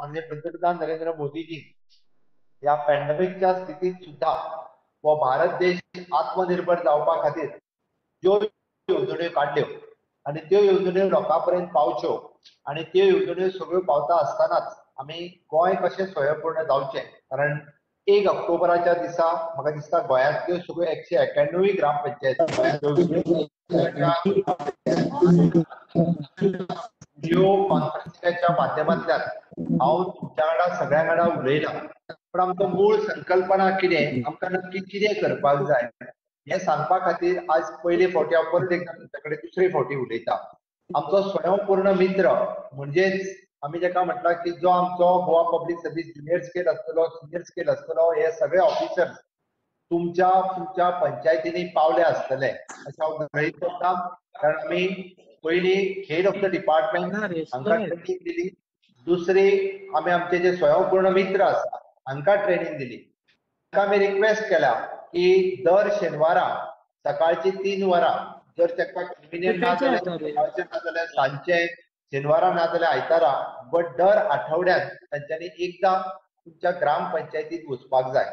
माननीय पंतप्रधान नरेंद्र मोदीजी ह्या पॅन्डेमिकच्या स्थितीत सुद्धा हो भारत देश आत्मनिर्भर जावपा खातीर ज्यो येवजण्यो काडल्यो आनी त्यो येवजण्यो लोकां पर्यंत पावच्यो आनी त्यो येवजण्यो सगळ्यो पावता आसतनाच आमी गोंय कशें स्वयंपूर्ण जावचें, कारण 1 ऑक्टोबराच्या दिसा म्हाका दिसता गोंयांतल्यो सगळ्यो 191 ग्रामपंचायती व्हिडिओ कॉन्फरन्सिंगाच्या माध्यमांतल्यान हांव तुमच्या वांगडा सगळ्यां वांगडा उलयलां. पण आमचो मूळ संकल्पना कितें, आमकां नक्की कितें करपाक जाय हें सांगपा खातीर आज पयले फावटी हांव परत एकदां तुमच्या कडेन दुसरे फावटी उलयता. आमचो स्वयंपूर्ण मित्र म्हणजेच आमी जेका म्हटलां की जो आमचो Goa public service junior scale आसतलो, सिनियर स्केल आसतलो, हे सगळे ऑफिसर्स तुमच्या तुमच्या पंचायतींनी पावले आसतले अशें हांव गृहीत धरता. कारण आमी पयली हेड ऑफ the department हांकां ट्रेनींग दिली, दुसरी आमी आमचे जे स्वयंपूर्ण मित्र आसा हांकां ट्रेनींग दिली. तांकां आमी रिक्वेस्ट केल्या की दर शेनवारा सकाळची 3 वरां जर तांकां कन्विनियंट ना जाल्यार सकाळचें ना जाल्यार सांजचें, शेनवारा ना जाल्यार आयतारा, बट दर आठवड्यात तांच्यांनी एकदां तुमच्या ग्रामपंचायतीत वचपाक जाय.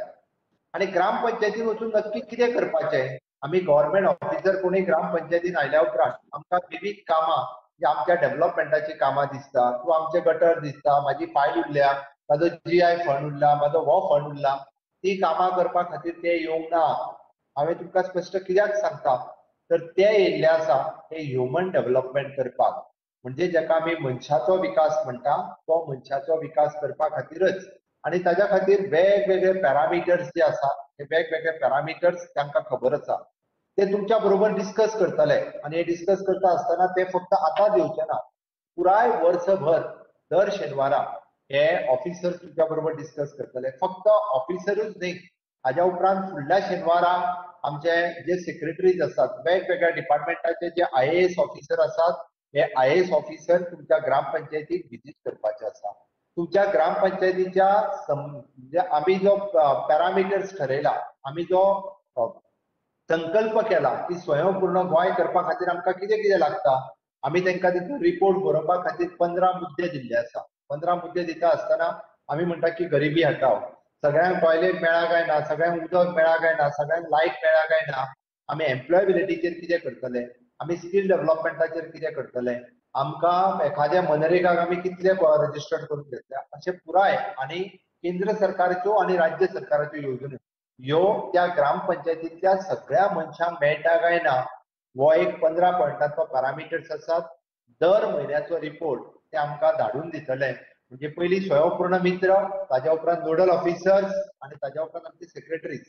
आनी ग्रामपंचायतीन वचून नक्की कितें करपाचें, आमी गव्हर्मेंट ऑफिसर कोणी ग्रामपंचायतीन आयल्या उपरांत आमकां विवीध कामां जी आमच्या डेव्हलपमेंटाची कामां दिसता, किंवा आमचे गटर दिसता, म्हाजी फायल उरल्या, म्हाजो GI fund उरला, म्हाजो हो फंड उरला, ती कामां करपा खातीर ते येवंक ना. हांवें तुमकां स्पश्ट कित्याक सांगता तर ते येयल्ले आसा ते ह्युमन डेव्हलपमेंट करपाक, म्हणजे जेका आमी मनशाचो विकास म्हणटा तो मनशाचो विकास करपा खातीरच. आनी ताज्या खातीर वेगवेगळे पॅरामिटर्स जे आसा ते वेगवेगळे पॅरामिटर्स तांकां खबर आसा, ते तुमच्या बरोबर डिस्कस करतले. आनी हे डिस्कस करता आसतना ते फक्त आतांच येवचे ना, पुराय वर्सभर दर शेनवारा हे ऑफिसर्स तुमच्या बरोबर डिस्कस करतले. फक्त ऑफिसरूच न्ही, हाज्या उपरांत फुडल्या शेनवारा आमचे जे सेक्रेटरीज आसात, वेगवेगळ्या डिपार्टमेंटाचे जे IAS officer आसात, हे IAS officer तुमच्या ग्रामपंचायतीक विजीट करपाचे आसा. तुमच्या ग्रामपंचायतीच्या म्हणजे आमी जो पॅरामिटर्स ठरयला, आमी जो संकल्प केला की स्वयंपूर्ण गोंय करपा खातीर आमकां कितें कितें लागता, आमी तांकां तितून रिपोर्ट बरोवपा खातीर 15 मुद्दे दिल्ले आसा. 15 मुद्दे दिता आसतना आमी म्हणटा की गरिबी हटाव, सगळ्यांक टॉयलेट मेळ्ळा काय ना, सगळ्यांक उदक मेळ्ळा काय ना, सगळ्यांक लायट मेळ्ळा काय ना, आमी एम्प्लॉयबिलिटीचेर कितें करतले, आमी स्कील डेव्हलपमेंटाचेर कितें करतले, आमकां एखाद्या मनरेगाक आमी कितले रजिस्टर्ड करून घेतल्या, अशें पुराय आनी केंद्र सरकाराच्यो आनी राज्य सरकाराच्यो येवजण्यो ह्यो त्या ग्रामपंचायतींतल्या सगळ्या मनशांक मेळटा काय ना हो एक 15 पॉयंटांचो पॅरामिटर्स आसात. दर म्हयन्याचो रिपोर्ट ते आमकां धाडून दितले. म्हणजे पयलीं स्वयंपूर्ण मित्र, ताज्या उपरांत नोडल ऑफिसर्स आनी ताज्या उपरांत आमचे सेक्रेटरीज.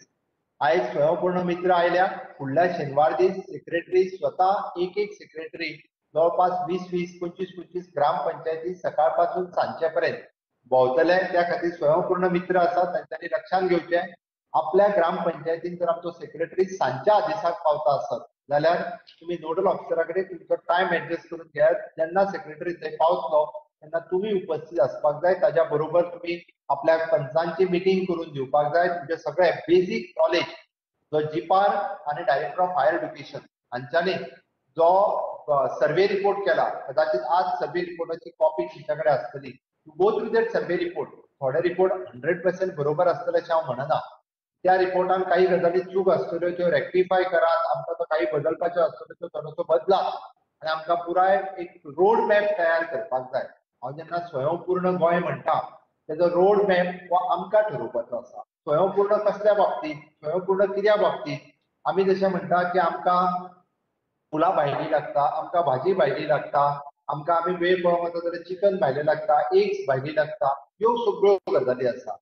आयज स्वयंपूर्ण मित्र आयल्या, फुडल्या शेनवार दीस सेक्रेटरी स्वता एक एक सेक्रेटरी जवळपास 20-20, 25-25 ग्रामपंचायती सकाळपासून सांजचे पर्यंत भोंवतले. त्या खातीर स्वयंपूर्ण मित्र आसा तांच्यांनी लक्षांत घेवचें, आपल्या ग्रामपंचायतीन जर आमचो सेक्रेटरी सांजच्या आदेसाक पावता आसत जाल्यार तुमी नोडल ऑफिसरा कडेन तुमचो टायम एडजस्ट करून घेयात. जेन्ना सेक्रेटरी थंय पावतलो तेन्ना तुमी उपस्थित आसपाक जाय, ताज्या बरोबर तुमी आपल्या पंचांची मिटींग करून दिवपाक जाय. तुमचे सगळे बेजीक नॉलेज जो जिपार आनी डायरेक्टर ऑफ हायर एड्युकेशन हांच्यांनी जो सर्वे रिपोर्ट केला, कदाचित आज सर्वे रिपोर्टाची कॉपी तुमच्या कडेन आसतली. You go through that survey report. थोडे रिपोर्ट 100% बरोबर आसतले अशें हांव म्हणना, त्या रिपोर्टान काही गजाली चूक आसतल्यो त्यो रेक्टिफाय करात, आमकां तो काही बदलपाच्यो आसतल्यो त्यो थोडोसो बदलात आनी आमकां पुराय एक रोड मॅप तयार करपाक जाय. हांव जेन्ना स्वयंपूर्ण गोंय म्हणटा तेजो रोड मॅप हो आमकां ठरोवपाचो आसा. स्वयंपूर्ण कसल्या बाबतींत, स्वयंपूर्ण कित्या बाबतींत, आमी जशें म्हणटा की आमकां फुलां भायली लागता, आमकां भाजी भायली लागता, आमकां आमी वेळ पळोवंक वता जाल्यार चिकन भायलें लागता, एग्स भायली लागता, ह्यो सगळ्यो गजाली आसा.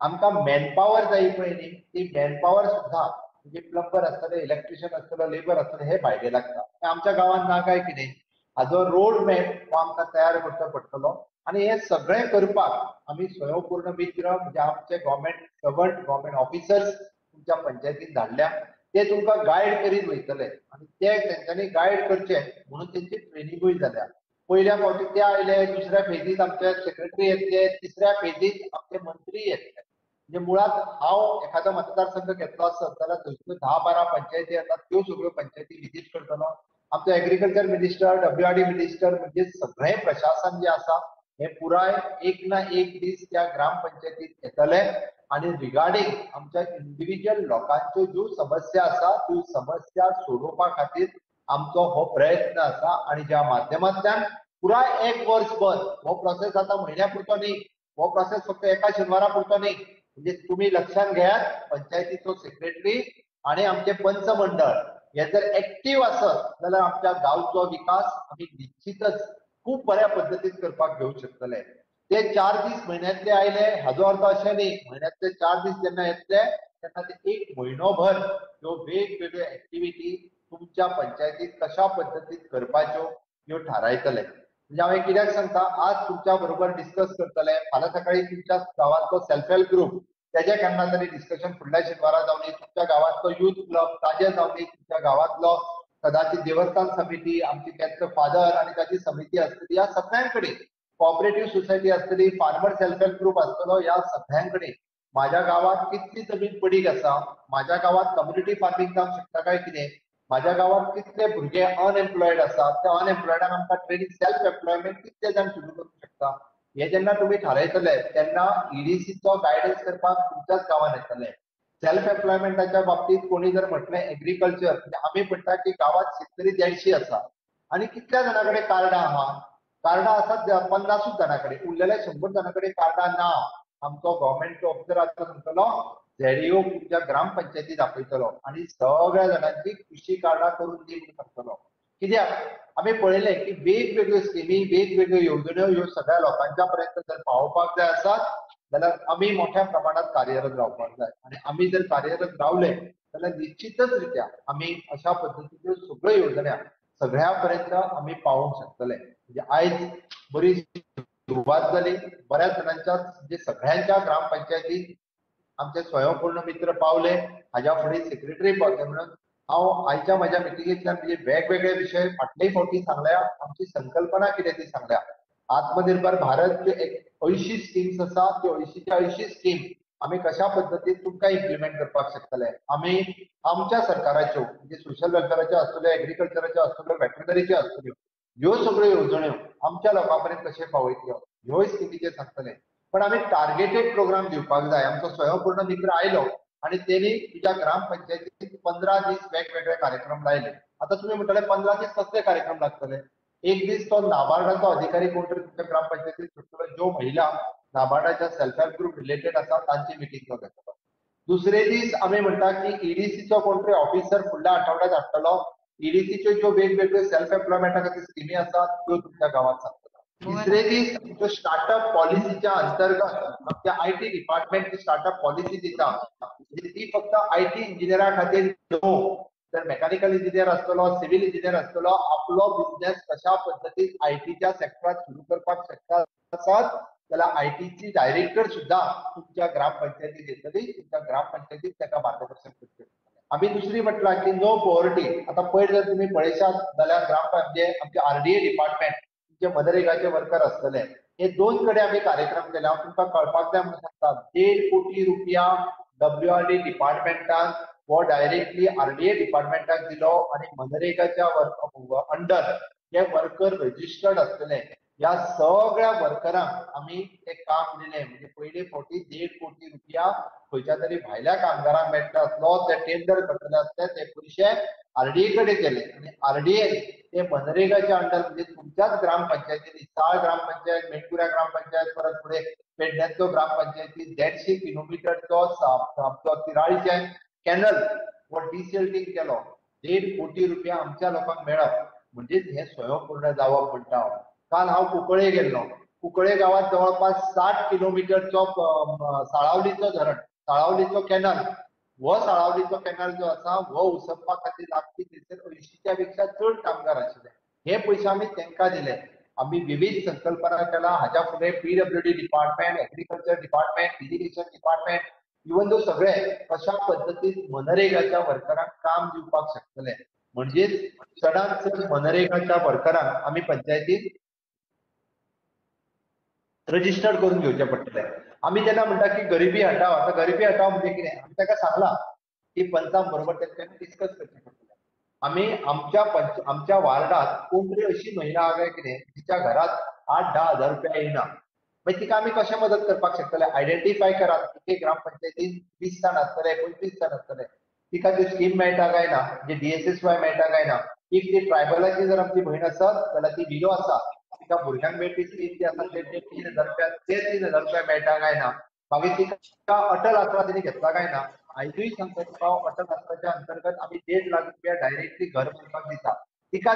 आमकां मॅनपावर जाय पळय न्ही, ती मॅनपावर सुद्दां म्हणजे प्लंबर आसतले, इलेक्ट्रिशियन आसतलो, लेबर आसतले, हे भायले लागता. आमच्या गांवांत ना काय कितें, हाजो रोड मॅप हो आमकां तयार करचो पडटलो. आनी हे सगळें करपाक आमी स्वयंपूर्ण मित्र म्हणजे आमचे गव्हर्मेंट सर्वंट, गव्हर्मेंट ऑफिसर्स तुमच्या पंचायतीन धाडल्या, ते तुमकां गायड करीत वयतले आनी ते तेंच्यांनी गायड करचे म्हणून तेंची ट्रेनिंगूय जाल्या. पयल्या फावटी ते आयले, दुसऱ्या फेजीत आमचे सेक्रेटरी येतले, तिसऱ्या फेजीत आमचे मंत्री येतले. म्हणजे मुळात हांव एखादो मतदारसंघ घेतलो आसत जाल्यार थंयच्यो 10-12 पंचायती येतात, त्यो सगळ्यो पंचायती विजीट करतलो. आमचो एग्रीकल्चर मिनिस्टर, WRD minister, म्हणजे सगळें प्रशासन जें आसा हे पुराय एक ना एक दीस त्या ग्रामपंचायतीत येतले आनी रिगार्डिंग आमच्या इंडिव्हिज्युअल लोकांच्यो ज्यो समस्या आसा त्यो समस्या सोडोवपा खातीर आमचो हो प्रयत्न आसा. आनी ज्या माध्यमांतल्यान पुराय एक वर्सभर हो प्रोसेस आतां म्हयन्या पुरतो न्ही, हो प्रोसेस फक्त एका शेनवारा पुरतो न्ही, म्हणजे तुमी लक्षात घेयात पंचायतीचो सेक्रेटरी आनी आमचे पंच मंडळ हे जर एक्टीव आसत जाल्यार आमच्या गांवचो विकास आमी निश्चितच खूब बऱ्या पद्दतीन करपाक घेवंक शकतले. ते 4 दीस म्हयन्यांतले आयले हाजो अर्थ अशें न्ही, म्हयन्यांतले 4 दीस जेन्ना येतले तेन्ना ते एक म्हयनोभर ह्यो वेगवेगळ्यो एक्टिविटी तुमच्या पंचायतीत कशा पद्दतीन करपाच्यो ह्यो थारायतले. म्हणजे हांवें कित्याक सांगता, आज तुमच्या बरोबर डिस्कस करतले, फाल्यां सकाळी तुमच्या गांवांतलो सेल्फ हेल्प ग्रुप तेजे केन्ना तरी डिस्कशन फुडल्या शेनवारा जावनी, तुमच्या गांवांतलो यूथ क्लब ताजे जावनी, तुमच्या गांवांतलो कदाचित देवस्थान समिती, आमची तेंचो फादर आनी ताची समिती आसतली, ह्या सगळ्यां कडेन कॉपरेटिव्ह सोसायटी आसतली, फार्मर सेल्फ हेल्प ग्रुप आसतलो, ह्या सगळ्यां कडेन माझ्या गांवांत कितली जमीन पडीक आसा, माझ्या गांवांत कम्युनिटी फार्मींग जावंक शकता काय कितें, माझ्या गांवांत कितले भुरगे अनएम्प्लॉयड आसा, त्या अनएम्प्लॉयडाक आमकां ट्रेनिंग सेल्फ एम्प्लॉयमेंट कितले जाण सुरू करूंक शकता, हे जेन्ना तुमी थारायतले तेन्ना ईडीसीचो गायडन्स करपाक तुमच्याच गांवांत येतले. सेल्फ एम्प्लॉयमेंटाच्या बाबतीत कोणी जर म्हटलें एग्रीकल्चर, म्हणजे आमी म्हणटा की गांवांत शेतकरी 150 आसा आनी कितल्या जाणां कडेन कार्डां आहा, कार्डां आसात 50 जाणां कडेन, उरलेल्या 100 जाणां कडेन कार्डां ना. आमचो गव्हर्मेंट ऑफिसर आतां सांगतलो झेडीओ तुमच्या ग्रामपंचायतीत दाखयतलो आनी सगळ्या जाणांची कृषी कार्डां करून दी म्हणून सांगतलो. कित्याक आमी पळयलें की वेगवेगळ्यो स्किमी, वेगवेगळ्यो येवजण्यो ह्यो सगळ्या लोकांच्या पर्यंत जर पावोवपाक जाय आसात जाल्यार आमी मोठ्या प्रमाणात कार्यरत रावपाक जाय. आनी आमी जर कार्यरत रावले जाल्यार निश्चितच रित्या आमी अशा पद्दतीच्यो सगळ्यो येवजण्या सगळ्या पर्यंत आमी पावोवंक शकतले. म्हणजे आयज बरी सुरवात जाली, बऱ्याच जाणांच्या म्हणजे सगळ्यांच्या ग्रामपंचायतीत आमचे स्वयंपूर्ण मित्र पावले, हाज्या फुडें सेक्रेटरी पावले. म्हणून हांव आयच्या म्हज्या मिटिंगेंतल्यान म्हणजे वेगवेगळे विशय फाटले फावटी सांगल्या, आमची संकल्पना कितें ती सांगल्या. आत्मनिर्भर भारत ज्यो एक 80 स्किम्स आसा त्यो 80च्या 80 स्कीम आमी कशा पद्दतीन तुमकां इम्प्लिमेंट करपाक शकतले. आमी आमच्या सरकाराच्यो म्हणजे सोशल वेलफेराच्यो आसतल्यो, एग्रीकल्चराच्यो आसतल्यो, वेटरनरीच्यो आसतल्यो, ह्यो सगळ्यो येवजण्यो आमच्या लोकां पर्यंत कशें पावयतल्यो ह्योय स्किमीचेर सांगतले. पण आमी टार्गेटेड प्रोग्राम दिवपाक जाय. आमचो स्वयंपूर्ण मित्र आयलो आनी तेणी तुज्या ग्रामपंचायतीत 15 दीस वेगवेगळे कार्यक्रम लायले. आतां तुमी म्हणटले 15 दीस कसले कार्यक्रम लागतले? एक दीस तो नाबार्डाचो अधिकारी कोण तरी तुमच्या ग्रामपंचायतीत सुटलो, ज्यो महिला नाबार्डाच्या सेल्फ हेल्प ग्रुप रिलेटेड आसा तांची मिटींग तो घेतलो. दुसरे दीस आमी म्हणटा की ईडीसीचो कोण तरी ऑफिसर फुडल्या आठवड्यात हाडटलो, ईडीसीच्यो ज्यो वेगवेगळ्यो सेल्फ एम्प्लॉयमेंटा खातीर स्किमी आसात त्यो तुमच्या गांवांत सांगतलो. तिसरे दीस तुमच्यो स्टार्टअप पॉलिसीच्या अंतर्गत आमच्या IT डिपार्टमेंट स्टार्टअप पॉलिसी दिता, म्हणजे ती फक्त IT इंजिनियरा खातीर न्हू तर मेकॅनिकल इंजिनियर आसतलो, सिव्हिल इंजिनियर आसतलो, आपलो बिझनेस कशा पद्दतीन आयटीच्या सेक्टरात सुरू करपाक शकता आसत जाल्यार आयटीची डायरेक्टर सुद्दां तुमच्या ग्रामपंचायतीत येतली, तुमच्या ग्रामपंचायतीत ताका मार्गदर्शन करचें. आमी दुसरी म्हटलां की नो पॉवर्टी. आतां पयर जर तुमी पळयशात जाल्यार ग्रामपंचायत आमचे आरडीए डिपार्टमेंट तुमचे मनरेगाचे वर्कर आसतले, हे 2 कडेन आमी कार्यक्रम केले. हांव तुमकां कळपाक जाय म्हणून सांगता, 1.5 कोटी रुपया डब्ल्यूआरडी डिपार्टमेंटान हो डायरेक्टली आरडीए डिपार्टमेंटाक दिलो आनी मनरेगाच्या अंडर जे वर्कर रजिस्टर्ड आसतले ह्या सगळ्या वर्करांक आमी ते काम दिलें. म्हणजे पयले फावटी 1.5 कोटी रुपया खंयच्या तरी भायल्या कामगारांक मेळटा आसलो, ते टेंडर करतले आसले, ते पयशे आरडीए कडेन गेले आनी आरडीए ते मनरेगाच्या अंडर म्हणजे तुमच्याच ग्रामपंचायतींनी, साळ ग्रामपंचायत, मेणकुऱ्या ग्रामपंचायत, परत फुडें पेडण्याचो ग्रामपंचायती 150 किलोमिटरचो आमचो तिराळीचे कॅनल हो डिसिल्टींग केलो. 1.5 कोटी रुपया आमच्या लोकांक मेळप म्हणजेच हे स्वयंपूर्ण जावप म्हणटा हांव. काल हांव कुंकळे गेल्लो, कुंकळे गांवांत जवळपास 60 किलोमिटरचो साळावलीचो धरण, साळावलीचो कॅनल, हो साळावलीचो कॅनल जो आसा हो उसपपा खातीर लागपी थंयसर 80च्या पेक्षा चड कामगार आशिल्ले. हे पयशे आमी तांकां दिले. आमी विविध संकल्पना केला. हाज्या फुडें PWD department, agriculture department, irrigation department, even though सगळे कशा पद्दतीन मनरेगाच्या वर्करांक काम दिवपाक शकतले, म्हणजेच चडांत चड मनरेगाच्या वर्करांक आमी पंचायतीत रजिस्टर्ड करून घेवचें पडटलें. आमी जेन्ना म्हणटा की गरिबी हटाव, आतां गरिबी हटाव म्हणजे कितें, आमी ताका सांगलां की पंचां बरोबर तेंच्यांनी डिस्कस करचें पडटलें. आमी आमच्या वार्डात कोण तरी अशी महिला आहा कितें तिच्या घरात 8-10 हजार रुपया येयना, मागीर तिका आमी कशें मदत करपाक शकतले? आयडेंटिफाय करात, एक ग्रामपंचायतीन 20 जाण आसतले, 25 जाण आसतले, तिका ती स्कीम मेळटा काय ना, म्हणजे DSSY मेळटा काय ना. If ती ट्रायबलाची जर आमची भयण आसत जाल्यार ती विलो आसा, तिका भुरग्यांक मेळपी स्कीम जी आसा ते 3,000 रुपया, ते 3,000 रुपया मेळटा काय ना. मागीर तिका अटल आसरा तिने घेतला काय ना. आयजूय सांगता तुका, अटल आसराच्या अंतर्गत आमी 1.5 लाख रुपया डायरेक्टली घर बांदपाक दिता, तिका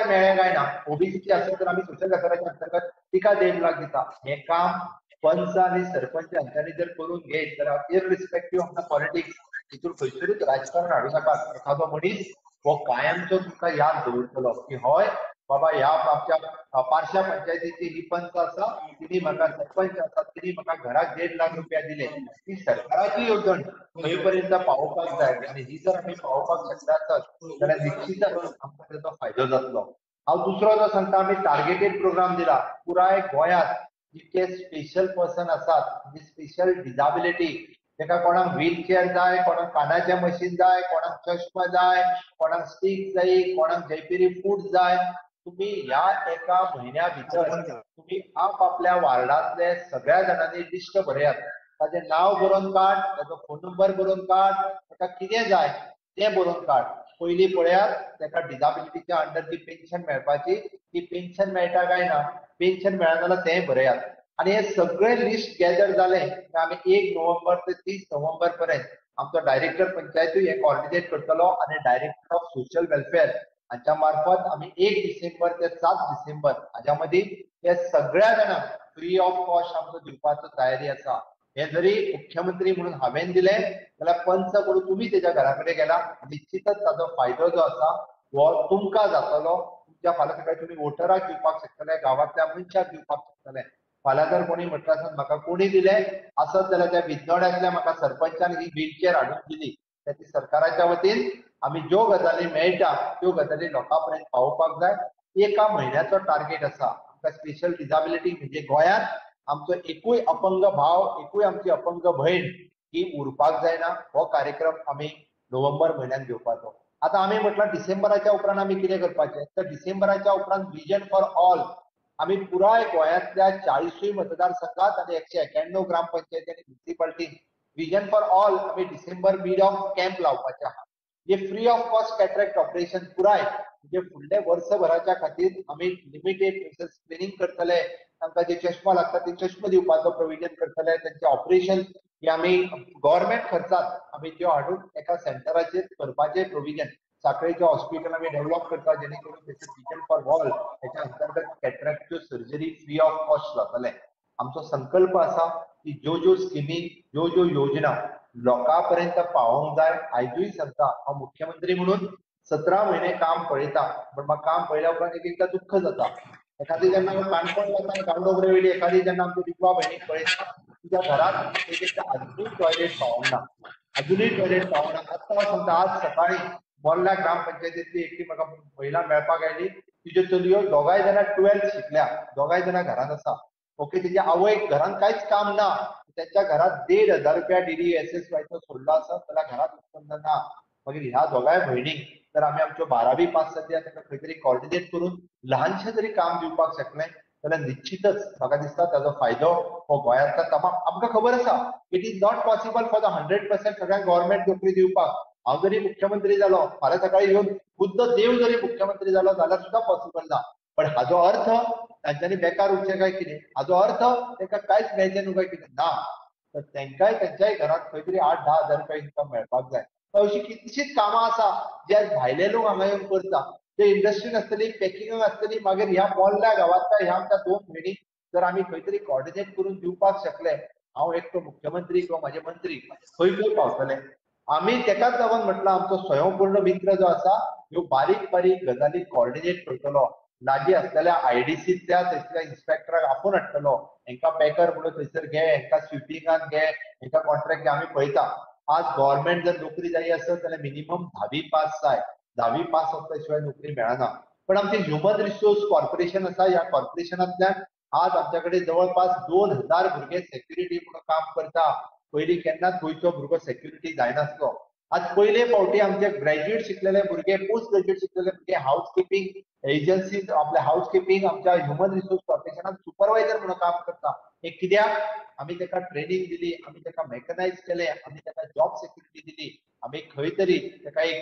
मेळ्ळें काय ना. ओबीसीची आसत तर आमी सोशल वेलफेराच्या अंतर्गत तिका 1.5 लाख दिता. हें काम पंच आनी सरपंच हांच्यांनी जर करून घेत जाल्यार इररिस्पेक्टीव ऑफ the politics, हितून खंयसरूच राजकारण हाडूं नाकात. एखादो मनीस हो कायमचो तुमकां याद दवरतलो की हय बाबा ह्या आमच्या पार्शा पंचायतीची ही पंच आसा, तिणी म्हाका सरपंच आसा, तिणी म्हाका घराक 1.5 लाख रुपया दिले. ही सरकाराची येवजण खंय पर्यंत पावोवपाक जाय आनी ही जर आमी पावोवपाक शकता आसत जाल्यार निश्चितच आमकां तेचो फायदो जातलो. हांव दुसरो जो सांगता, आमी टार्गेटेड प्रोग्राम दिला पुराय गोंयांत जितके स्पेशल पर्सन आसात, म्हणजे स्पेशल डिजाबिलिटी, ताका कोणाक व्हीलचेअर जाय, कोणाक कानाचें मशीन जाय, कोणाक चश्मा जाय, कोणाक स्टीक जाय, कोणाक जयपेरी फूड जाय, तुम्ही ह्या एका म्हयन्या भितर तुम्ही आपआपल्या वार्डांतले सगळ्या जाणांनी लिस्ट बरयात, ताजें नांव बरोवन काड, ताजो फोन नंबर बरोवन काड, ताका कितें जाय तें बरोवन काड. पयलीं पळयात ताका डिजाबिलिटीच्या अंडर जी पेन्शन मेळपाची ती पेन्शन मेळटा काय ना, पेन्शन मेळना जाल्यार तें बरयात. आनी हे सगळे लिस्ट गॅदर जालें की आमी 1 नोव्हेंबर ते 30 नोव्हेंबर पर्यंत आमचो डायरेक्टर पंचायतूय हें कॉर्डिनेट करतलो आनी डायरेक्टर ऑफ सोशल वेलफेअर हांच्या मार्फत आमी 1 डिसेंबर ते 7 डिसेंबर हाज्या मदीं हे सगळ्या जाणांक फ्री ऑफ कॉस्ट आमचो दिवपाचो तयारी आसा. हे जरी मुख्यमंत्री म्हणून हांवें दिलें जाल्यार पंच म्हणून तुमी तेज्या घरा कडेन गेला, निश्चितच ताजो फायदो जो आसा हो तुमकां जातलो. तुमच्या फाल्यां सकाळी तुमी वोटराक दिवपाक शकतले, गांवांतल्या मनशाक दिवपाक शकतले. फाल्यां जर कोणी म्हटलें आसत म्हाका कोणी दिलें आसत जाल्यार त्या विज्ञोड्यांतल्या म्हाका सरपंचान ही व्हीलचेअर हाडून दिली, ती सरकाराच्या वतीन आमी ज्यो गजाली मेळटा त्यो गजाली लोकां पर्यंत पावोवपाक जाय. एका म्हयन्याचो टार्गेट आसा आमकां स्पेशल डिजाबिलिटी, म्हणजे गोंयांत आमचो एकूय अपंग भाव, एकूय आमची अपंग भयण ही उरपाक जायना, हो कार्यक्रम आमी नोव्हेंबर म्हयन्यान घेवपाचो. आतां आमी म्हटलां डिसेंबराच्या उपरांत आमी कितें करपाचें, तर डिसेंबराच्या उपरांत विजन फॉर ऑल आमी पुराय गोंयांतल्या 40 मतदारसंघात आनी 191 ग्रामपंचायती आनी म्युनिसिपालिटी विजन फॉर ऑल आमी डिसेंबर मिड ऑफ कॅम्प लावपाचे आहा. जे free of cost cataract operation पुराय म्हणजे फुडले वर्सभराच्या खातीर आमी लिमिटेड स्क्रिनींग करतले, तांकां जे चश्मा लागता ते चश्मा दिवपाचो प्रोविजन करतले, तांचे ऑपरेशन हे आमी गव्हर्मेंट खर्चात आमी त्यो हाडून एका सेंटराचेर करपाचें प्रोविजन. साखळेचें हॉस्पिटल आमी डेव्हलप करता जेणे करून थंयसर विजन फॉर ऑल हेच्या अंतर्गत कॅटरॅक्टच्यो सर्जरी फ्री ऑफ कॉस्ट जातले. आमचो संकल्प आसा की ज्यो ज्यो स्किमी, ज्यो ज्यो योजना लोकां पर्यंत पावोवंक जाय. आयजूय सांगता, हांव मुख्यमंत्री म्हणून 17 म्हयने काम पळयता, पण म्हाका काम पळयल्या उपरांत एक एकदां दुख्ख जाता. एखादी जेन्ना हांव काणकोण वता, गांवडोंगरे वयली एखादी जेन्ना आमची विधवा भयणीक पळयता, तिच्या घरात एक एकदां अजुनूय टॉयलेट पावना, अजुनूय टॉयलेट पावना. आतां हांव सांगता, आज सकाळी मोर्ला ग्रामपंचायतींतली एकटी म्हाका महिला मेळपाक आयली, तिज्यो चलयो दोगांय जाणां 12th शिकल्या, दोगांय जाणां घरांत आसा. ओके, तिच्या आवयक घरांत कांयच काम ना, त्यांच्या घरात 1,500 रुपया DDSSY चो सोडलो आसा जाल्यार घरात उत्पन्न ना. मागीर ह्या दोगांय भयणीक जर आमी आमच्यो 12वी पास जातली तांकां खंय तरी कॉर्डिनेट करून ल्हानशें जरी काम दिवपाक शकलें जाल्यार निश्चितच म्हाका दिसता ताजो फायदो हो गोंयांतल्या तमाम. आमकां खबर आसा it is not possible for the 100% सगळ्यांक गव्हर्मेंट नोकरी दिवपाक. हांव जरी मुख्यमंत्री जालो फाल्यां सकाळी येवन खुद्द देव जरी मुख्यमंत्री जालो जाल्यार सुद्दां पॉसिबल ना. पण हाजो अर्थ तांच्यांनी बेकार उरचें काय कितें, हाजो अर्थ तांकां कांयच मेळचें न्हू काय कितें ना, तर तांकांय त्यांच्याय घरात खंय तरी 8-10 हजार रुपया इन्कम मेळपाक जाय. अशी कितलीशीच कामां आसा जे आज भायले लोक हांगा येवन करता, ते इंडस्ट्रीन आसतली, पॅकिंगाक आसतली. मागीर ह्या मोल्ल्या गांवांतल्या ह्या आमच्या 2 भयणीक जर आमी खंय तरी कॉर्डिनेट करून दिवपाक शकले, हांव एकटो मुख्यमंत्री किंवा म्हाजे मंत्री खंय खंय पावतले. आमी तेकाच लागून म्हटलां आमचो स्वयंपूर्ण मित्र जो आसा ह्यो बारीक बारीक गजाली कॉर्डिनेट करतलो. लागीं आसलेल्या आयडीसींतल्या थंयसरल्या इन्स्पेक्टराक आपोवन हाडटलो, हेंकां पॅकर म्हणून थंयसर घे, हेंकां स्विपिंगान घे, हेंकां कॉन्ट्रॅक्ट घे. आमी पळयता आज गव्हर्मेंट जर नोकरी जाय आसत जाल्यार मिनिमम 10वी पास जाय, 10वी पास आसल्या शिवाय नोकरी मेळना. पण आमचें ह्युमन रिसोर्स कॉर्पोरेशन आसा, ह्या कॉर्पोरेशनांतल्यान आज आमच्या कडेन जवळपास 2000 भुरगे सेक्युरिटी म्हणून काम करता. पयलीं केन्नाच गोंयचो भुरगो सेक्युरिटी जायनासलो, आज पयले फावटी आमचे ग्रॅज्युएट शिकलेले भुरगे, पोस्ट ग्रॅज्युएट शिकलेले भुरगे हाऊस किपिंग एजन्सी, आपल्या हाऊस किपिंग आमच्या ह्युमन रिसोर्स कॉर्पोरेशनात सुपरवायझर म्हणून काम करता. हे कित्याक? आमी ताका ट्रेनिंग दिली, आमी ताका मेकनायज केले, आमी ताका जॉब सेक्युरिटी दिली, आमी खंय तरी ताका एक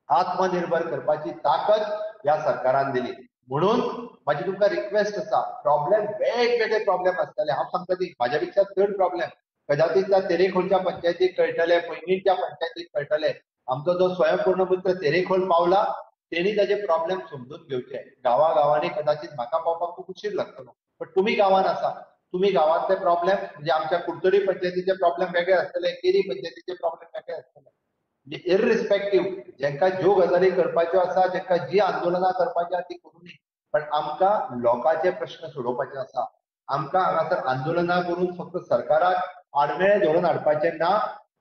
आत्मनिर्भर करपाची ताकद ह्या सरकारान दिली. म्हणून म्हाजी तुमकां रिक्वेस्ट आसा, प्रॉब्लेम वेगवेगळे प्रॉब्लेम आसतले, हांव सांगता ती म्हाज्या पेक्षा चड प्रॉब्लेम कदाचित त्या तेरेखोलच्या पंचायतीक कळटले, पैंगीणच्या पंचायतीक कळटले. आमचो जो स्वयंपूर्ण मित्र तेरेखोल पावला तेणी ताजे प्रॉब्लेम समजून घेवचे. गांवागांवांनी कदाचित म्हाका पावपाक खूब उशीर लागतलो, पण तुमी गांवांत आसा, तुमी गांवांतले प्रॉब्लेम म्हणजे आमच्या कुडचडी पंचायतीचे प्रॉब्लेम वेगळे आसतले, केरी पंचायतीचे प्रॉब्लेम वेगळे आसतले. म्हणजे इररिस्पेक्टीव जेंका ज्यो गजाली करपाच्यो आसा, जेंका जी आंदोलनां करपाची आसा ती करूं, पण आमकां लोकांचे प्रश्न सोडोवपाचे आसा. आमकां हांगासर आंदोलनां करून फक्त सरकाराक आडमेळे धरून हाडपाचें ना.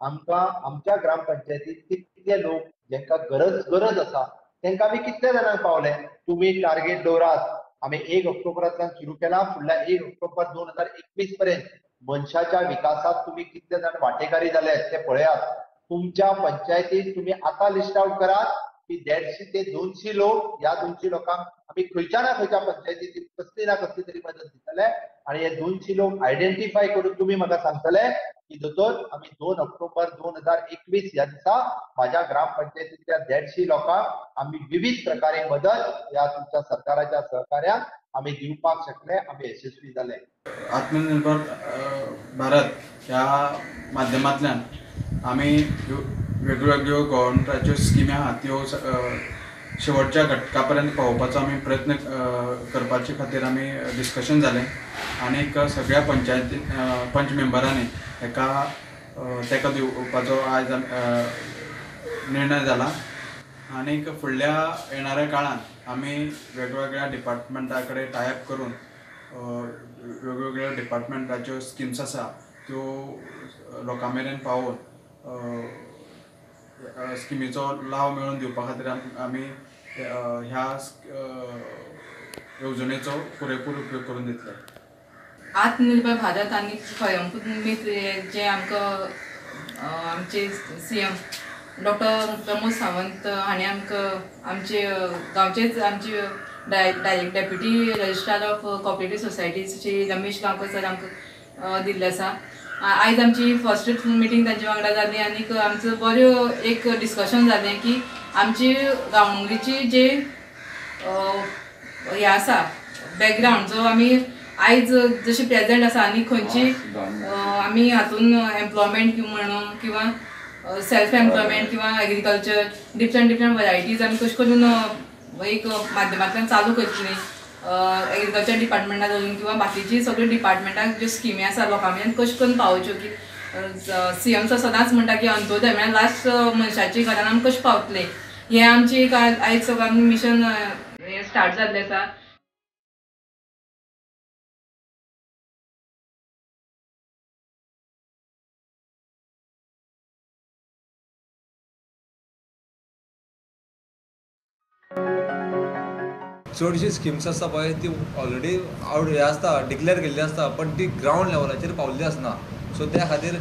आमकां आमच्या ग्रामपंचायतीत कितले लोक जेंका गरज आसा तेंकां आमी कितले जाणांक पावले. तुमी टार्गेट दवरात, आमी 1 ऑक्टोबरांतल्यान सुरू केला, फुडल्या 1 ऑक्टोबर 2021 पर्यंत मनशाच्या विकासात तुमी कितले जाण वांटेकारी जाले ते पळयात. तुमच्या पंचायतीत तुमी आतां लिस्ट आउट करात की 150 ते 200 लोक, ह्या 200 लोकांक आमी खंयच्या ना खंयच्या पंचायतीत कसली ना कसली तरी मदत दितले. आनी हे 200 लोक आयडेंटिफाय करून तुमी म्हाका सांगतले की दोतोर आमी 2 ऑक्टोबर 2021 ह्या दिसा म्हाज्या ग्रामपंचायतींतल्या 150 लोकांक आमी विविध प्रकारे मदत ह्या तुमच्या सरकाराच्या सहकार्यान आमी दिवपाक शकले, आमी यशस्वी जाले. आत्मनिर्भर भारत ह्या माध्यमांतल्यान आमी वेगवेगळ्यो गव्हर्मेंटाच्यो स्किमी आहा त्यो शेवटच्या घटका पर्यंत पावोवपाचो आमी प्रयत्न करपाचे खातीर आमी डिस्कशन जालें आनीक सगळ्या पंचायती पंच मेंबरांनी हेका तेका दिवपाचो आयज निर्णय जाला. आनीक फुडल्या येणाऱ्या काळांत आमी वेगवेगळ्या डिपार्टमेंटा कडेन टायप करून वेगवेगळ्या डिपार्टमेंटाच्यो स्किम्स आसा त्यो लोकां मेरेन पावोवन स्किमीचो लाव मेळोवन दिवपा खातीर आमी ह्या येवजणेचो पुरेपूर उपयोग करून दितले. आत्मनिर्भर भारत आनी स्वयंपूर्ण मित्र जे आमकां आमचे CM doctor Pramod Sawant हांणी आमकां आमचे गांवचेच आमचे deputy registrar of cooperative societies Shri Ramesh Gaonkar sir आमकां दिल्ले आसा. आयज आमची फर्स्ट मिटींग तांचे वांगडा जाली आनीक आमचो बऱ्यो एक डिस्कशन जालें की आमची गांवडोंगरीची जे हें आसा बॅकग्रावंड जो आमी आयज जशी प्रेजेंट आसा आनी खंयची आमी हातून एम्प्लॉयमेंट म्हणून किंवा सेल्फ एम्प्लॉयमेंट किंवा एग्रीकल्चर डिफरंट डिफरंट वरायटीज आमी कशें करून एक माध्यमांतल्यान चालू करतली एग्रीकल्चर डिपार्टमेंटा धरून किंवा बाकीची सगळी डिपार्टमेंटाक ज्यो स्किमी आसा लोकां मेरेन कशें करून पावोवच्यो की CM sir सदांच म्हणटा की अंत्योदय म्हळ्यार लास्ट मनशाच्या घरान आमी कशें पावतले हें आमची एक आयज सगळ्यांनी मिशन हें स्टार्ट जाल्लें आसा. चडशी स्किम्स आसता पळय ती ऑलरेडी आवट हें आसता, डिक्लेर केल्ली आसता, पण ती ग्रावंड लेवलाचेर पावल्ली आसना. सो त्या खातीर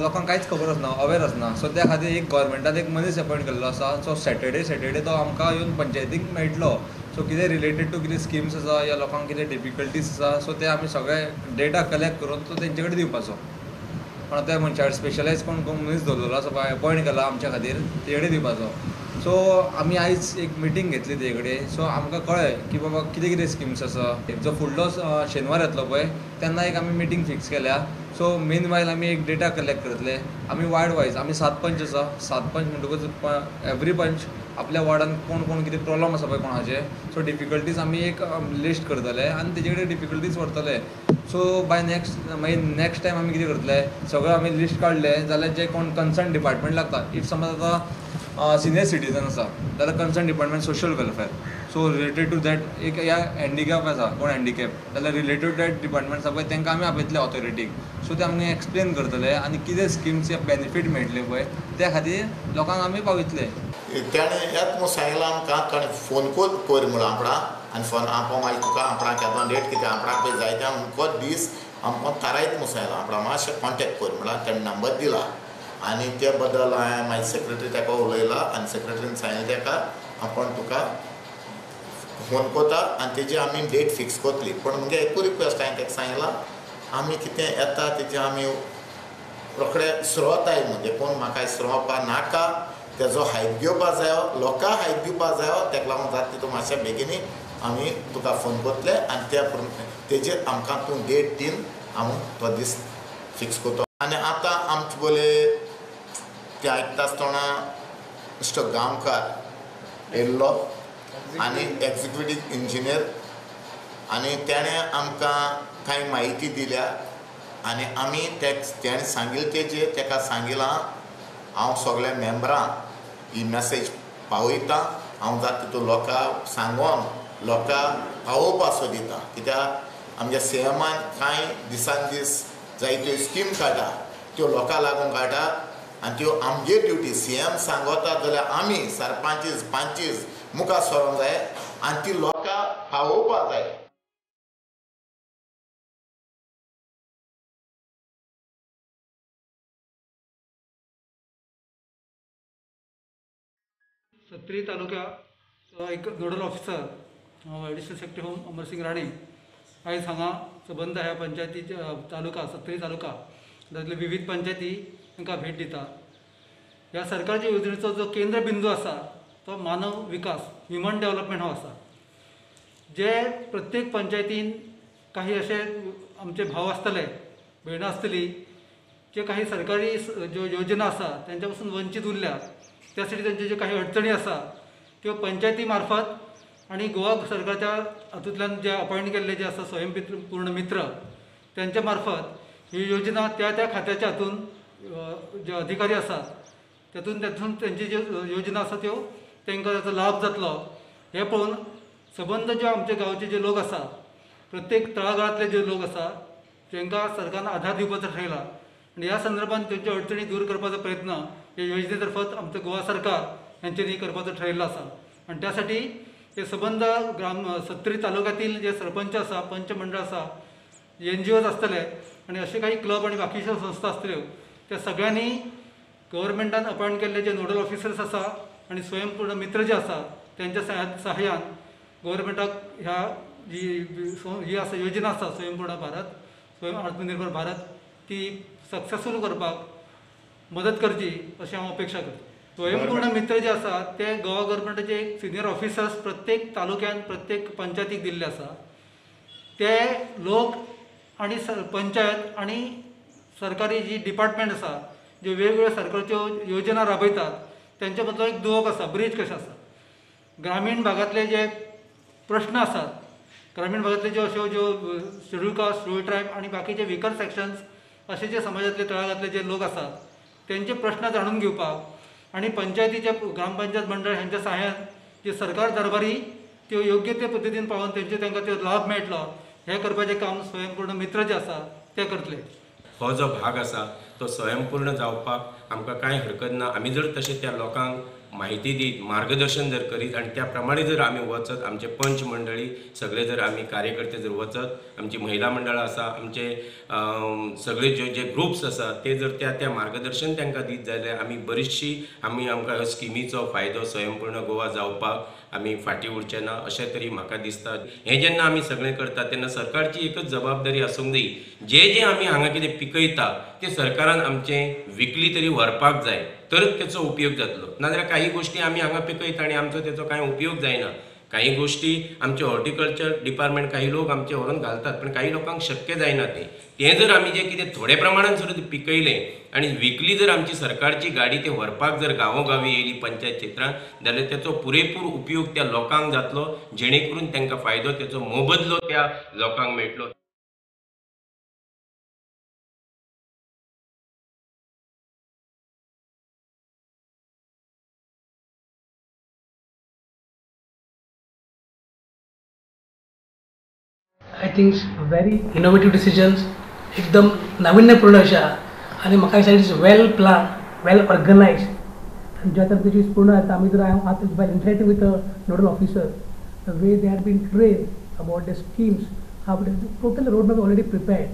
लोकांक कांयच खबर आसना, अवेर आसना. सो त्या खातीर एक गव्हर्मेंटान एक मनीस अपॉयंट केल्लो आसा, सो सॅटर्डे तो आमकां येवन पंचायतीक मेळटलो. सो कितें रिलेटेड टू कितें स्किम्स आसा या लोकांक कितें डिफिकल्टीज आसा, सो ते आमी सगळे डेटा कलेक्ट करून तो तेंचे कडेन दिवपाचो. पण त्या मनशा स्पेशलायज कोण मनीस दवरलेलो आसा पळय, अपॉयंट केला आमच्या खातीर, तेजे कडेन दिवपाचो. सो आमी आयज एक मिटींग घेतली तेजे कडेन. सो आमकां कळ्ळें की बाबा कितें कितें स्किम्स आसा. जो फुडलो शेनवार येतलो पळय तेन्ना एक आमी मिटींग फिक्स केल्या. सो मेन वायल आमी एक डेटा कलेक्ट करतले. आमी वार्ड वायज आमी 7 पंच आसा, 7 पंच म्हणटकूच एवरी पंच आपल्या वार्डान कोण कोण कितें प्रॉब्लम आसा पळय कोणाचे, सो डिफिकल्टीज आमी एक लिस्ट करतले आनी तेजे कडेन डिफिकल्टीज व्हरतले. सो बाय नेक्स्ट मागीर नेक्स्ट टायम आमी कितें करतले, सगळें आमी लिस्ट काडलें जाल्यार जे कोण कन्सर्न डिपार्टमेंट लागता, if समज आतां सिनियर सिटीजन आसा जाल्यार concern department social welfare, so related to that एक ह्या हँडिकॅप आसा कोण हँडिकॅप जाल्यार रिलेटेड टू that department आसा पळय तांकां आमी आपयतले ऑथॉरिटीक. सो ते आमकां एक्सप्लेन करतले आनी कितें स्किम्स या बेनिफीट मेळटले पळय त्या खातीर लोकांक आमी पावयतले. ताणें येत म्हूण सांगलां आमकां, ताणें फोन कर म्हणून आपणाक आनी फोन आमकां मागीर तुका आपणाक केदो डेट कितें आपणाक पळय जाय तें अमको दीस आमकां थारायत म्हूण सांगलां, आपणाक मातशें कॉन्टेक्ट कर म्हणल्यार ताणें नंबर दिला. आनी ते बद्दल हांवें मागीर सेक्रेटरी ताका उलयला आनी सेक्रेटरीन सांगलें ताका आपूण तुका फोन कोता आनी तेजी आमी डेट फिक्स कोतली. पूण मुगे एकूय रिक्वेस्ट हांवें ताका सांगलां आमी कितें येता तेजें आमी रोखडे स्रोताय म्हणजे कोण म्हाका स्रोवपा नाका तेजो हायप घेवपा जायो लोकांक हायप दिवपा जायो ताका लागून जाता तितू मातशें बेगीनूय आमी तुका फोन कोतले आनी त्या तेजेर आमकां तूं डेट दिवन आमी तो दीस फिक्स करता. आनी आतां आमचे बोले ते आयकता आसतना मिस्टर गांवकार येयल्लो आनी एक्झिक्युटीव इंजिनियर आनी तेणें आमकां कांय म्हायती दिल्या आनी आमी तेणें सांगिल्लें तेजेर ताका सांगिलां हांव सगल्या मेम्बरांक ही मॅसेज पावयतां हांव जाता तितू लोकांक सांगोन लोकांक पावोवपाक सोदिता कित्याक आमच्या सीएमान कांय दिसान दीस जायत्यो स्कीम काडटा त्यो लोकांक लागून काडटा आनी त्यो आमगे ड्युटी सीएम सांगता जाल्यार आमी सरपंचीस पंचीस मुखार सरोंक जाय आनी ती लोकांक पावोवपाक जाय. सत्तरी तालुक्या एक नोडल ऑफिसर हांव additional secretary home Amarsingh Rane आयज हांगा सबंद ह्या पंचायतीच्या तालुका सत्तरी तालुका तातूंतले विविध पंचायती तांकां भेट दिता. ह्या सरकारच्या योजनेचो जो केंद्रबिंदू आसा तो मानव विकास ह्युमन डेवलपमेंट हो आसा. जे प्रत्येक पंचायतीन काही अशे आमचे भाव आसतले भयणां आसतली जे काही सरकारी ज्यो योजना आसा तेंच्या पासून वंचीत उरल्या त्यासाठी त्यांचे जे काही अडचणी आसा त्यो पंचायती मार्फत आनी गोवा सरकारच्या हातूंतल्यान जे अपॉयंट केल्ले जे आसा स्वयंपूर्ण मित्र त्यांच्या मार्फत ही योजना त्या त्या खात्याच्या हातून जे अधिकारी आसात तातूंत तातूंत तेंची ज्यो योजना आसा त्यो तांकां ताचो लाभ जातलो हें पळोवन सबंद जे आमचे गांवचे जे लोक आसा प्रत्येक तळागाळांतले जे लोक आसा तांकां सरकारान आधार दिवपाचो ठरयला आनी ह्या संदर्भात तेंच्यो अडचणी दूर करपाचो प्रयत्न हे योजनेतर्फत आमचं गोवा सरकार यांच्यानी करपाचो ठरयल्लो आसा. आनी त्यासाठी हे सबंद ग्राम सत्तरी तालुक्यातील जे सरपंच आसा पंचमंडळ आसा एनजीओज आसतले आनी अशे काही क्लब आनी बाकीच्यो संस्था आसतल्यो त्या सगळ्यांनी गव्हर्मेंटान अपॉयंट केल्ले जे नोडल ऑफिसर्स आसा आनी स्वयंपूर्ण मित्र जे आसा त्यांच्या सहाय्यान गव्हर्मेंटाक ह्या जी ही आसा योजना आसा स्वयंपूर्ण भारत स्वयं आत्मनिर्भर भारत ती सक्सेसफूल करपाक मदत करची अशें हांव अपेक्षा करता. स्वयंपूर्ण मित्र जे आसा ते गोवा गव्हर्मेंटाचे एक सिनियर ऑफिसर्स प्रत्येक तालुक्यान प्रत्येक पंचायतीक दिल्ले आसा ते लोक आनी पंचायत आनी सरकारी जी डिपार्टमेंट आसा ज्यो वेगवेगळ्यो सरकारच्यो योजना राबयतात तेंच्या मदलो एक दुवोक आसा ब्रीज कशें आसा. ग्रामीण भागांतले जे प्रश्न आसात ग्रामीण भागांतले ज्यो अश्यो ज्यो शेड्यूल कास्ट शेड्यूल ट्रायब आनी बाकीचे विकर सेक्शन्स अशे जे समाजांतले तळागाळांतले जे लोक आसात तेंचे प्रश्न जाणून घेवपाक आनी पंचायतीचे ग्रामपंचायत मंडळ हेंच्या सहाय्यान जे सरकार दरबारी त्यो योग्य ते पद्दतीन पावोवन तेंचे तांकां त्यो लाभ मेळटलो हें करपाचें काम स्वयंपूर्ण मित्र जे आसा ते करतले. हो जो भाग आसा तो स्वयंपूर्ण जावपाक आमकां कांय हरकत ना. आमी जर तशें त्या लोकांक म्हायती दीत मार्गदर्शन जर करीत आनी त्या प्रमाणे जर आमी वचत आमचे पंच मंडळी सगळे जर आमी कार्यकर्ते जर वचत आमची महिला मंडळां आसा आमचे सगळे जे जे ग्रुप्स आसा ते जर त्या त्या मार्गदर्शन तांकां दीत जाल्यार आमी बरीचशी आमी आमकां ह्या स्किमीचो फायदो स्वयंपूर्ण गोवा जावपाक आमी फाटीं उरचे ना अशें तरी म्हाका दिसता. हें जेन्ना आमी सगळें करता तेन्ना सरकारची एकच जबाबदारी आसूंक जाय जे जे आमी हांगा कितें पिकयता तें सरकारान आमचें विकली तरी व्हरपाक जाय तरच तेचो उपयोग जातलो. नाजाल्यार काही गोष्टी आमी हांगा पिकयता आनी आमचो तेचो कांय उपयोग जायना. काही गोष्टी आमचे हॉर्टिकल्चर डिपार्टमेंट काही लोक आमचे व्हरून घालतात पण काही लोकांक शक्य जायना तें तें जर आमी जें कितें थोडे प्रमाणान जर पिकयलें आनी विकली जर आमची सरकारची गाडी ते व्हरपाक जर गांवोगांवी येयली पंचायत क्षेत्रांत जाल्यार तेचो पुरेपूर उपयोग त्या लोकांक जातलो जेणे करून तांकां फायदो तेचो मोबदलो त्या लोकांक मेळटलो. I think very innovative decisions, एकदम नाविन्यपूर्ण अशा आनी म्हाका दिसता it is well plan well organise. आनी ज्या तरेची पूर्ण आतां आमी जर आतां by interacting with a nodal officer the way they have been train about the schemes, how total road map already prepared.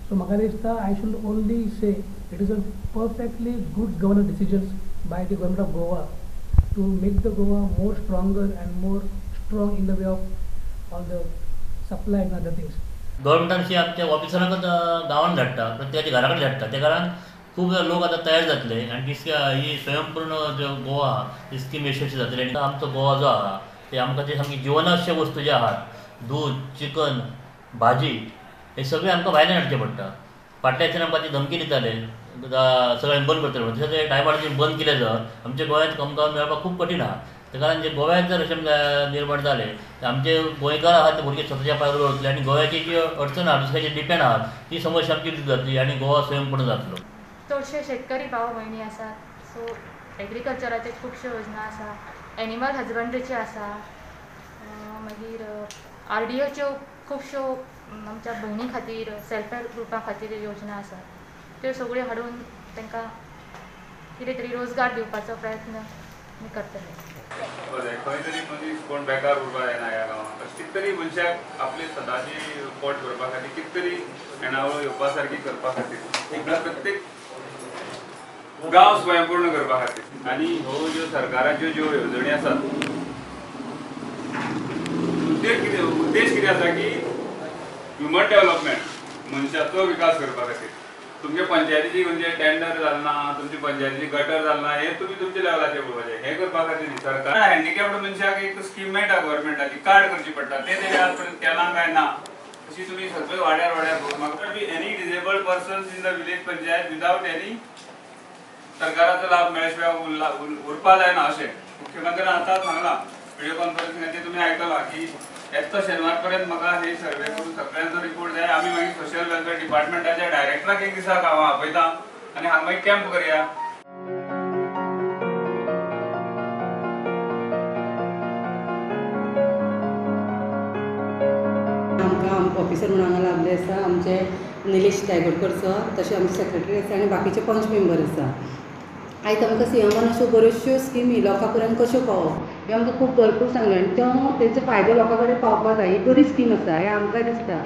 So म्हाका दिसता I should only say it is a perfectly good governance decisions by the government of Goa to make the Goa more stronger and more strong in the way of all the supply and other things. गव्हर्मेंटान अशी आमच्या ऑफिसरांकच गांवांत धाडटा, प्रत्येकाच्या घरा कडेन धाडटा. त्या कारणान खूब लोक आतां तयार जातले आनी ही स्वयंपूर्ण जो गोवा आहा ही स्कीम यशस्वी जातली. आनी आमचो गोवा जो आहा ते आमकां ते सामकी जिवनावश्यक वस्तू ज्यो आहात, दूद, चिकन, भाजी, हे सगळें आमकां भायल्यान हाडचें पडटा. फाटल्या हेच्यान आमकां ती धमकी दिताले सगळ्यांक बंद करतले म्हणून, तशें टायमार बंद केलें जर आमच्या गोंयांत आमकां मेळपाक खूब कठीण आहा. त्या कारणान जे गोव्यांत जर अशें निर्माण जालें तर आमचे गोंयकार आहात ते भुरगे स्वताच्या पांयार उरतले आनी गोव्याची जी अडचण आहा, दुसऱ्याचे डिपेंड आहात, ती समस्या आमची जातली आनी गोवा स्वयंपूर्ण जातलो. चडशे शेतकरी भाव भयणी आसात, सो एग्रीकल्चराचे खुबश्यो योजना आसा, एनिमल हजबंड्रीची आसा, मागीर आरडीओच्यो खुबश्यो आमच्या भयणी खातीर सेल्फ हेल्प ग्रुपा खातीर योजना आसा. त्यो सगळ्यो हाडून तांकां कितें तरी रोजगार दिवपाचो प्रयत्न आमी करतले. खंय तरी मनीस कोण बेकार उरपाक जायना ह्या गांवांत. अशें कितें तरी मनशाक आपली सदांची पोट भरपा खातीर कितें तरी येणावळ येवपा सारकी करपा खातीर म्हळ्यार प्रत्येक गांव स्वयंपूर्ण करपा खातीर आनी ह्यो ज्यो सरकाराच्यो ज्यो येवजणी आसात, उद्देश कितें आसा की ह्युमन डेव्हलपमेंट, मनशाचो विकास करपा खातीर. तुमच्या पंचायतीची म्हणजे टेंडर जालना, तुमची पंचायतीची गटर जालना, हे तुमी तुमच्या लेवलाचेर पळोवपाचें. हें करपा खातीर न्ही सरकार हँडिकॅप्ड मनशाक एक स्कीम मेळटा गव्हर्मेंटाची, कार्ड करची पडटा, तें तेणी आज पर्यंत केलां काय ना अशी तुमी सगळे वाड्यार वाड्यार पळोवन म्हाका any disabled persons in the village panchayat without any सरकाराचो लाभ मेळ्या शिवाय उरपा जायना अशें मुख्यमंत्र्यान आतांच सांगलां व्हिडियो कॉन्फरन्सिंगाचेर. तुमी आयकलां की येता शेनवार पर्यंत म्हाका हे सर्वे करून सगळ्यांचो रिपोर्ट जाय. आमी मागीर सोशल वेलफेअर डिपार्टमेंटाच्या डायरेक्टराक एक दिसा हांव आपयता आनी हांगा मागीर कॅम्प करया. आमकां ऑफिसर म्हणून हांगा लाभले आसा आमचे निलेश दायगोडकर सर, तशें आमचे सेक्रेटरी आसा आनी बाकीचे पंच मेंबर आसा. आयज आमकां सीएमान अश्यो बऱ्योचश्यो स्किमी लोकां पर्यंत कश्यो पावोवप हें आमकां खूब भरपूर सांगलें आनी तो तेजो फायदो लोकां कडेन पावपाक जाय. ही बरी स्कीम आसा हें आमकां दिसता.